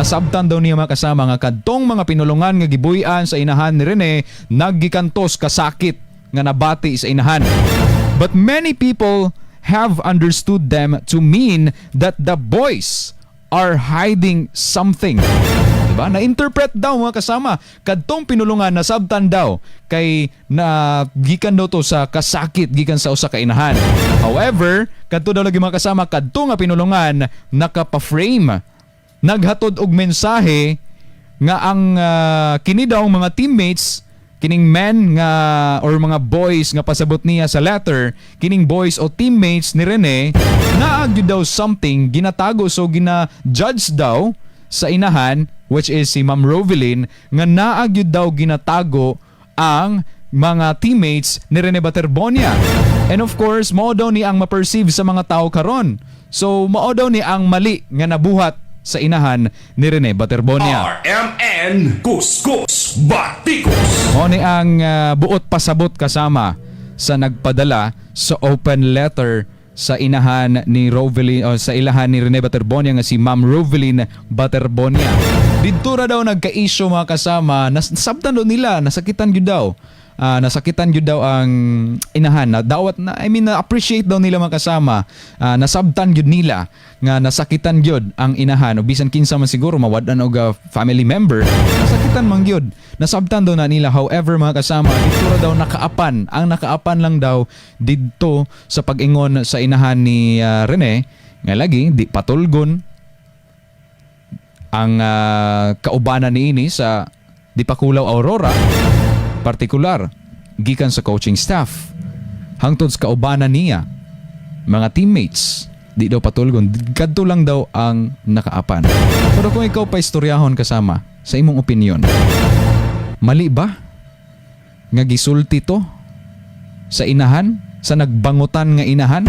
Nasabtan daw niya, mga kasama, nga kadtong mga pinulungan nga gibuy-an sa inahan ni Rene naggikan to sa kasakit nga nabati sa inahan. But many people have understood them to mean that the boys are hiding something. Diba? Na-interpret daw, mga kasama, kadtong pinulungan nasabtan daw kay na gikan daw to sa kasakit gikan sa usa ka inahan. However, kadto daw lagi, mga kasama, kadto nga pinulungan nakapa-frame, naghatod og mensahe nga ang kini daw mga teammates, kining men nga or mga boys nga pasabot niya sa letter, kining boys o teammates ni Rene naa gyud daw something ginatago. So gina-judge daw sa inahan, which is si Ma'am Rovelyn, nga naa gyud daw ginatago ang mga teammates ni Rene Baterbonia. And of course, mao daw ni ang ma-perceive sa mga tao karon. So mao daw ni ang mali nga nabuhat sa inahan ni Rene Baterbonia. RMN Kuskus Batikos. Mao ni ang buot pasabot, kasama, sa nagpadala sa open letter sa inahan ni Rovelyn o sa ilahan ni Rene Baterbonia nga si Ma'am Rovelyn Baterbonia. Didto ra daw nagka-issue, mga kasama, nasabtan daw nila, nasakitan gyud daw. Nasakitan gyud daw ang inahan na dawat na, I mean, na appreciate daw nila, mga kasama, nasabtan gyud nila nga nasakitan gyud ang inahan o bisan kinsa man siguro mawad-an og family member, nasakitan man gyud, nasabtan daw na nila. However, mga kasama, didto ra daw nakaapan, ang nakaapan lang daw didto sa pag-ingon sa inahan ni Rene nga lagi di patulgon ang kaubanan niini sa Dipakulaw Aurora, partikular gikan sa coaching staff hangtod sa kaubanan niya, mga teammates, di daw patulgon. Kadto lang daw ang nakaapan. Pero kung ikaw pa istoryahon, kasama, sa imong opinion, mali ba nga gisulti to sa inahan, sa nagbangutan nga inahan?